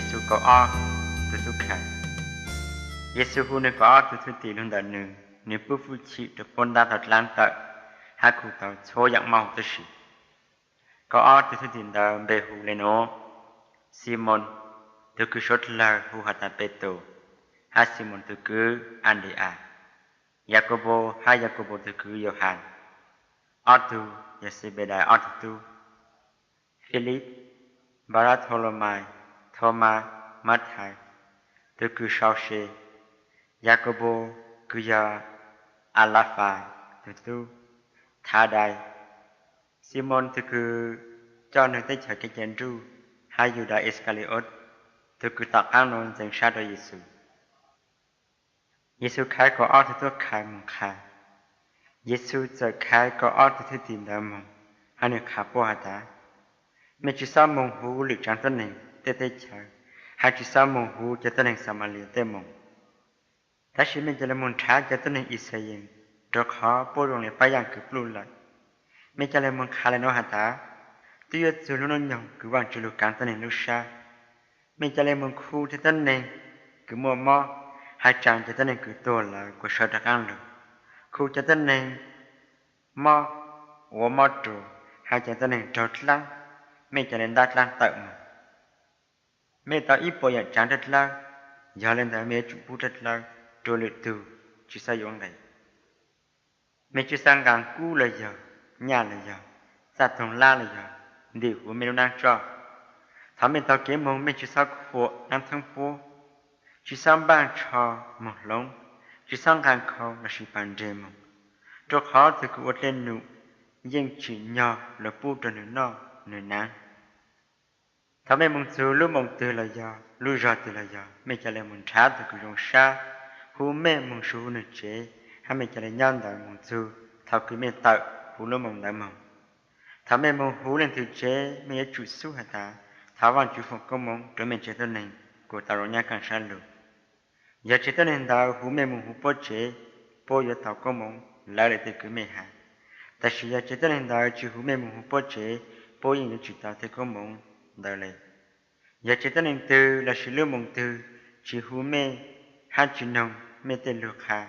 Yexus kaum ob tug tub khaiv. Yexus hu nws kaum ob tug thwj tim lug ntawm nws, nws pub hwj chim rua puab ntab tau dlaab tawm hab khu tau txhua yaam mob huv tib si. Kaum ob tug thwj tim ntawd npe hu le nuav: Ximoos, tug kws suav dlawg hu has tas Petus, hab Ximoos tug kwv Andrias, Yakaunpaus hab Yakaunpaus tug kwv Yauhas, ob tug yog Xebedais ob tug tub, Filip, Npatholamais, Thomas, Mathais tug kws sau se, Yakaunpaus kws yog Alafais tug tub, Thadais, Ximoos tug kws coj nwg teb chaws kev cai nruj, hab Yudas Iskalius, tug kws tom qaab nuav ntxeev sab rua Yexus. Yexus khaiv kaum ob tug tub khaiv moog qha. Yexus txawm khaiv kaum ob tug thwj tim ntawd moog, hab nwg qha puab has tas, mej tsi xob moog huv lwm tsaav tuab neeg tej teb chaws, hab tsi xob moog huv cov tuab neeg Xamalias tej moog. Tab sis mej ca le moog nrhav cov tuab neeg Yixalayees, rua qhov puab zoo le pab yaaj kws pluj lawm. Mej ca le moog qha le nuav has tas, twb yuav txug lub nub nyoog kws Vaajtswv lug kaav tuab neeg lub sab. Mej ca le moog khu tej tuab neeg kws muaj mob, hab tsaa cov tuab neeg kws tuag lawm kuas sawv rov qaab lug, khu cov tuab neeg mob, ua mob ruas, hab cov tuab neeg raug dlaab, mej ca le ntab dlaab tawm moog. Mej tau ib puas yaam tsaav dlaab dlawb, yog le ntawd mej yuav tsum pub dlaab dlawb rua lwm tug, tsi xob yuav nqis. Mej tsi xob nqaa kub los yog nyaj los yog txaj toog lab los yog ntim huv mej lub naab tsoj. Thaum mej taug kev moog mej tsi xob khuam naab theeb puab, tsi xob npaaj tsho moog hloov, tsi xob nqaa khau lossis pav nreg moog, rua qhov tug kws ua dlej num yeej tsim nyog luag pub rua nwg noj nwg naav. Thaum mej moog txug lub moos twg los yog lub zog twg los yog, mej ca le moog nrhav tug kws zoo sab hu mej moog su huv nwg tsev, hab mej ca le nyob ntawd moog txug thaum kws mej tawm huv lub moos ntawd moog. Thaum mej moog huv leej twg tsev, mej yuav tsum xub has tas, thov Vaajtswv foom koob moov rua mej tsev tuab neeg kuas tau zoo nyob kaaj sab lug. Yog tsev tuab neeg ntawd hu mej moog huv puab tsev, puab yuav tau koob moov lawv le tej kws mej has. Tab sis yog tsev tuab neeg ntawd tsi hu mej moog huv puab tsev, puab yeej yuav tsi tau tej koob moov ntawd le. Yog tsev tuab neeg twg lossis lub moos twg tsi hu mej hab tsi noog mej tej lug qha,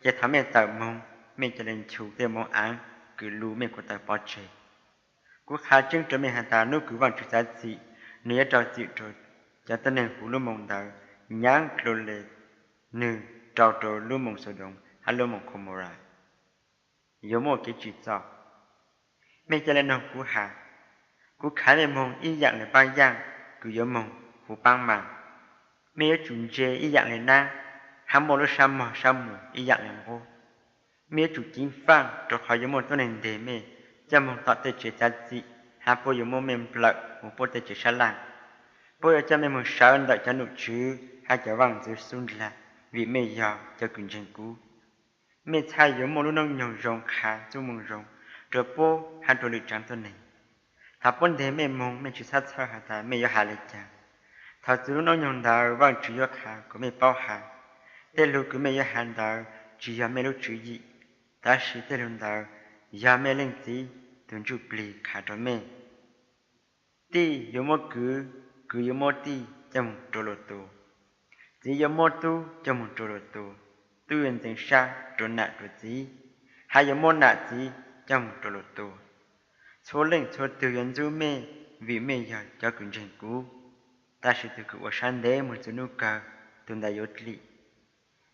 ces thaum mej tawm moog, mej ca le nchug tej moov aav kws lu mej kuas tau pov tseg. Kuv qha tseeb rua mej has tas, nub kws Vaajtswv txav txim, nwg yuav rau txim rua cov tuab neeg huv lub moos ntawd nyaav dlua le nwg rau rua lub moos Xaudoos hab lub moos Khaumoras. Yuav muaj kev tsim txom. Mej ca le noog kuv has, kuv khaiv mej moog ib yaam le paab yaaj kws yuav moog huv paab maas. Mej yuav tsum ntse ib yaam le naab, hab muaj lub sab mog sab muag ib yaam le nqub. Mej yuav tsum ceev faaj, rua qhov yuav muaj tuab neeg nteg mej coj moog tom tej tsev txav txim, hab puab yuav muab mej nplawm huv puab tej tsev sab laj. Puab yuav coj mej moog sawv ntawm cov nom tswv hab cov vaaj ntxwv xub ndlag, vim mej yog cov kws ntseeg kuv. Mej txhaj yuav muaj lub noob nyoog zoo qha txuj moo zoo rua puab hab rua lwm tsaav tuab neeg. Thaum puab nteg mej moog, mej tsi xob txhawj has tas mej yuav has le caag. Thaum txug lub noob nyoog ntawd, Vaajtswv yuav qha kuas mej paub has. Tej lug kws mej yuav has ntawd tsi yog mej lub tswv yim, tab sis tej lug ntawd yog mej Leej Txiv tug Ntsuj Plig qha rua mej. Tij yuav muab kwv, kwv yuav muab tij coj moog rua lwm tus. Txiv yuav muab tub coj moog rua lwm tus. Tub yuav ntxeev sab rua nam rua txiv, hab yuav muab nam txiv coj moog rua lwm tus. Txhua leej txhua tug yuav ntxub mej, vim mej yog cov kws ntseeg kuv. Tab sis tug kws ua sab ntev moog txug nub kawg, tug ntawd yuav dlim.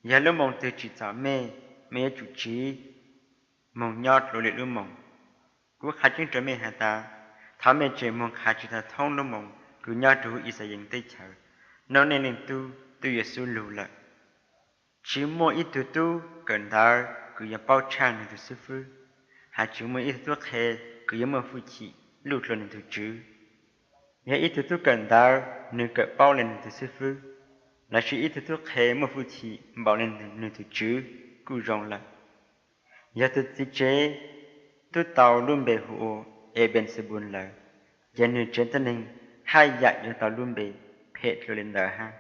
Yog lub moos twg tsim txom mej, mej yuav tsum tsiv moog nyob dlua lwm lub moos. Kuv qha tseeb rua mej has tas, thaum mej tseem moog qha tsi tau thoob lub moos kws nyob rua huv Yixalayees teb chaws, Noob Neej Leej Tub twb yuav xub lug lawm. Tsi muaj ib tug tub kawm ntawv kws yuav paub tshaaj nwg tug xib fwb, hab tsi muaj ib tug tub qhe kws yuav muaj hwj chim luj dlua nwg tug tswv. Yog ib tug tub kawm ntawv, nwg kawm paub le nwg tug xib fwb, lossis ib tug tub qhe muaj hwj chim npaum le nwg tug tswv kuj zoo lawm. Yog tug txiv tsev tub tau lub npe hu ua Ebenesees lawm, ces nwg tsev tuab neeg haj yam yuav tau lub npe phem dlua le ntawd hab.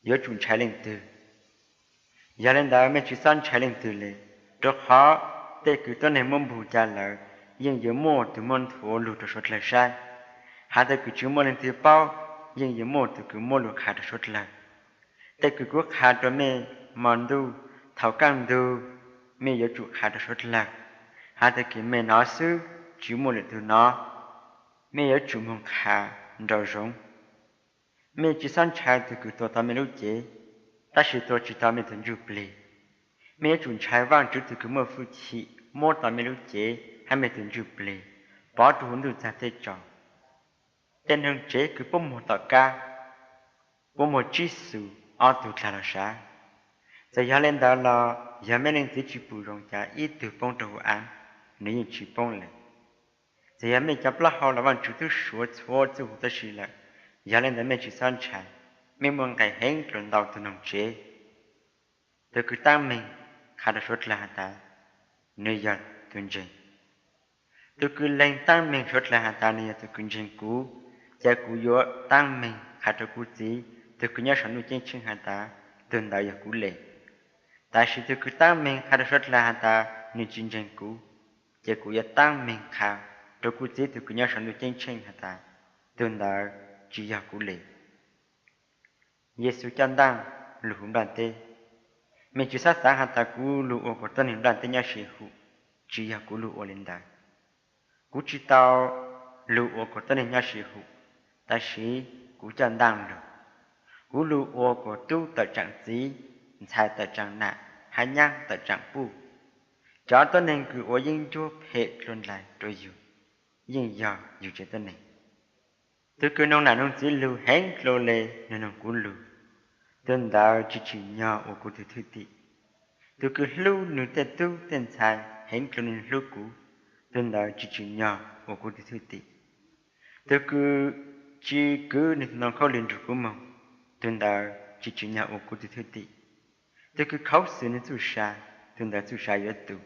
Yuav tsum ntshai leej twg? Yog le ntawd mej tsi xob ntshai leej twg le, rua qhov tej kws tuab neeg muab npug ca lawm yeej yuav muaj tug muab nthuav lug rua suav dlawg saib. Has tas kws tsis muaj leej twg paub, yeej yuav muaj tus kws muab lug qha rua suav dlawg. Tej kws kuv qha rua mej mo ntuj, thaus kaaj ntug mej yuav tsum qha rua suav dlawg. Has tas kws mej nov xwb, tsis muaj lwm tug nov, mej yuav tsum moog qha nraum zoov. Mej tsi xob ntshai tug kws tua tau mej lub cev, tab sis tua tsi tau mej tug ntsuj plig. Mej yuav tsum ntshai Vaajtswv tug kws muaj fwj chim muab tau mej lub cev hab mej tug ntsuj plig pov rua huv ntuj txag tej tsaus. Tej noog tsev kws puab muag tom qab, puab muag tsib xus ob tug dlaag los sav. Txawm yog le ntawd los yog mej leej txiv tsi pum zoo cav ib tug poob rua huv aav, nwg yeej tsi poob le. Txawm yog mej cov plaub hau los Vaajtswv tub suav txhua txuj huv tab si lawm, yog le ntawd mej tsi xob ntshai. Mej muaj nqes heev dlua ntau tug noog tsev. Tug kws taab meeg qha rua suav dlawg has tas nwg yog tug ntseeg. Tug kws leeg taab meeg suav dlawg has tas nwg yog tug kws ntseeg kuv, ces kuv yuav taab meeg qha rua kuv Txiv tug kws nyob sau ntuj ceeb tsheej has tas tug ntawd yog kuv le. Tab sis tug kws taab meeg qha rua suav dlawg has tas nwg tsi ntseeg kuv, ces kuv yuav taab meeg qha rua kuv Txiv tug kws nyob sau ntuj ceeb tsheej has tas tug ntawd tsi yog kuv le. Yexus coj ntaaj lug huv nplaj teb. Mej tsi xob xaav has tas kuv lug ua kuas tuab neeg nplaj teb nyob si hum, tsi yog kuv lug ua le ntawd. Kuv tsi tau lug ua kuas tuab neeg nyob si hum, tab sis kuv coj ntaaj lug. Kuv lug ua kuas tub tawm tsaam txiv, ntxhais tawm tsaam nam, hab nyaab tawm tsaam puj. Cov tuab neeg kws ua yeeb ncuab phem dlua ndlais rua yug, yeej yog yug tsev tuab neeg. Tug kws noog nam noog txiv lug heev dlua le nwg noog kuv lug, tug ntawd tsi tsim nyog ua kuv tug thwj tim. Tug kws hlub nwg tej tub tej ntxhais heev dlua le nwg hlub kuv, tug ntawd tsi tsim nyog ua kuv tug thwj tim. Tug kws tsi kwv nwg tug ntoo khaub lig nrug kuv moog, tug ntawd tsi tsim nyog ua kuv tug thwj tim. Tug kws khaus xwm nwg txuj sa, tug ntawd txuj sa yuav tu.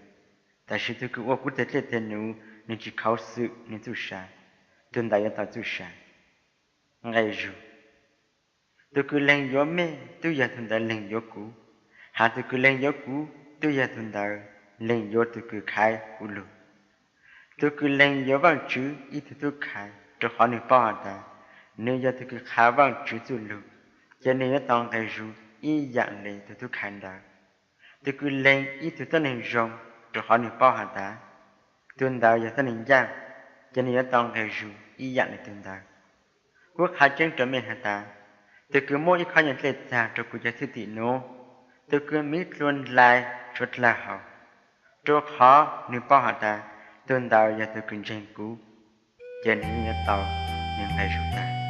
Tab sis tug kws ua kuv tug dlej tug nuv, nwg tsi khaus xwm nwg txuj sa, tug ntawd yuav tau txuj sa. Nqe zug. Tug kws leeg yuav mej, tub yog tug ntawd leeg yuav kuv. Has tug kws leeg yuav kuv, tub yog tug ntawd leeg yuav tug kws khaiv kuv lug. Tug kws leeg yuav Vaajtswv ib tug tub khaiv, rua qhov nwg paub has tas nwg yog tug kws qha Vaajtswv txuj lug, ces nwg yuav tau nqe zug ib yaam le tug tub khaiv ntawd. Tug kws leeg ib tug tuab neeg zoo, rua qhov nwg paub has tas tug ntawd yog tuab neeg ncaaj, ces nwg yuav tau nqe zug ib yaam le tug ntawd. Kuv qha tseeb rua mej has tas, tug kws muab ib khob nyuas dlej txag rua kuv cov thwj tim nuav, tug kws miv dlua ndlais suav dlawg hauv, rua qhov nwg paub has tas tug ntawd yog tug kws ntseeg kuv, ces nwg yeej yuav tau nwg nqe zug tas.